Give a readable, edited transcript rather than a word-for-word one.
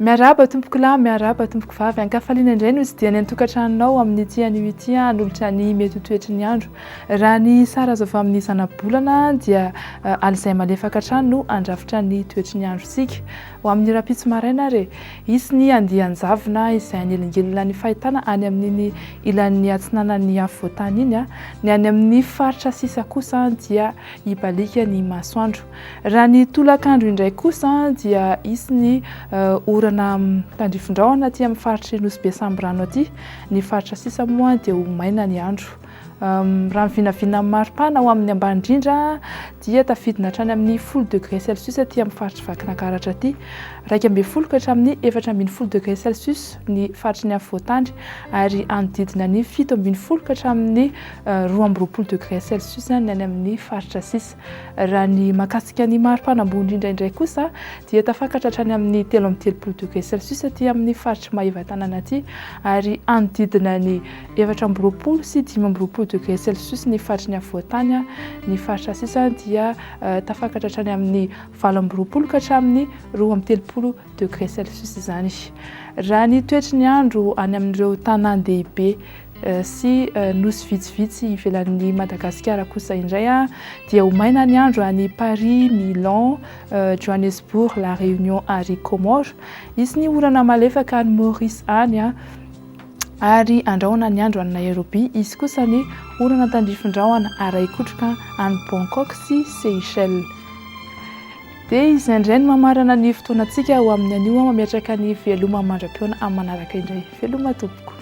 Miarahaba tompokolahy, miarahaba tompokovavy. Ankafaliana indray no hitsidihana ny tokantranonao amin'ity anio ity hanolotra ny mety ho toetry ny andro. Raha ny sary azo avy amin'ny zanabolana dia alizay malefaka hatrany no handrafitra ny toetry ny androntsika. Ho amin'ny rahampitso maraina ary e! Hisy ny andian-javona izay hanelingelina ny fahitana any amin'iny ilan'ny atsinanan'ny afovoantany iny. Ny any amin'ny faritra sisa kosa dia hibaliaka ny masoandro. Raha ny tolakandro indray kosa dia hisy ny orana tandrifin-drahona aty amin'ny faritr'i Nosy Be Sambirano aty. Ny faritra sisa moa dia ho maina ny andro. Raha ny vinavina amin'ny maripana ho amin'ny ambany indrindra dia tafidina hatrany amin'ny folo degré celsius aty amin'ny faritr'i Vakinankaratra aty. 11 ka hatramin'ny 14 degré celsius ny faritry ny afovoantany ary hanodidina ny 17 ka hatramin'ny 22 degré celsius ny any amin'ny faritra sisa. Raha ny mahakasika ny maripana ambony indrindra indray kosa dia tafakatra hatrany amin'ny 33 degré celsius aty amin'ny faritr'i Maevatanàna aty ary hanodidina ny 24 sy 25 degré celsius ny faritry ny afovoantany. Ny faritra sisa dia tafakatra hatrany amin'ny 28 ka hatramin'ny 32 degré celsius izany. Raha ny toetry ny andro any amin'ireo tanàn-dehibe sy nosy vitsivitsy ivelan'i Madagasikara kosa indray dia ho maina ny andro any Paris, Milan, Johannesburg, La Réunion ary Comores. Hisy ny orana malefaka any Maurice any ary andrahona ny andro any Nairobi. Hisy kosa ny orana tandrifin-drahona ara-hikotroka any Bangkok sy Seychelles. Dia izay indray no mamarana ny fotoanantsika ho amin'ny anio, mametraka ny veloma mandra-pihaona amin'ny manaraka indray. Veloma tompoko.